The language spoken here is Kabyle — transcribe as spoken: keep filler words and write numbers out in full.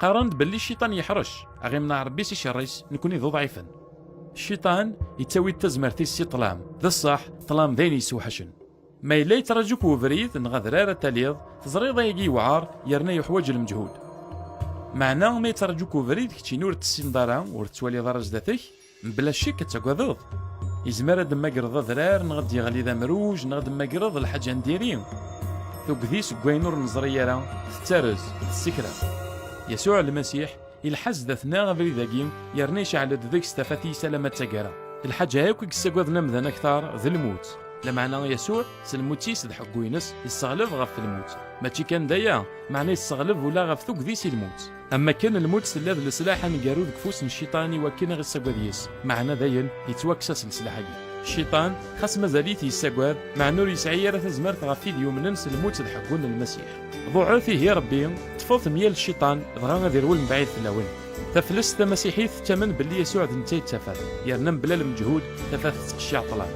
Qqaren-d belli cciṭan yeḥrec, aɣ imneɛ Ṛebbi si ccer-is, nekni d uḍɛifen. Cciṭan yettawi-d tazmert-is si ṭṭlam. D ṣṣeḥ, ṭṭlam d ayen yessewḥacen. Ma yella yettraǧu-k webrid neɣ adrar ad taliḍ, teẓriḍ ayagi yewɛer yerna yuḥwaǧ lmeǧhud. Meɛna ma yettraǧu-k webrid keččini ur tessineḍ ara, ur tettwaliḍ ara zdat-k, mebla ccek ad tagadeḍ. Yezmer ad d-temmagreḍ adrar neɣ ad d-yeɣli d amruj neɣ ad d-temmagreḍ lḥaǧa n diri. Tugdi seg wayen ur neẓri ara tettarez, tessekra. Yasuɛ Lmasiḥ ilḥa zdat-neɣ abrid-agi, yerna iceɛl-d deg-s tafat-is alamma d taggara. Lḥaǧa akk i yessagaden amdan akteṛ d lmut. Lameɛna Yasuɛ, s lmut-is d ḥeggu-ines, yesseɣleb ɣef lmut. Mačči kan d aya, meɛna yesseɣleb ula ɣef tugdi si lmut. Am wakken lmut tella d leslaḥ aneggaru deg ufus n cciṭan i wakken ad ɣ-issagad yes, meɛna dayen yettwakkes-as leslaḥ-agi. Cciṭan, xas mazal-it yessagad, meɛna ur yesɛi ara tazmert ɣef wid yumnen s lmut d ḥeggu n Lmasiḥ. Ḍuɛet ihi Ṛebbi, ṭṭfet myal cciṭan, dɣa ad irwel mebɛid fell-awen. Taflest tamasiḥit tettamen belli Yasuɛ d netta i d tafat, yerna mebla lmeǧhud, tafat tettqecciɛ ṭṭlam.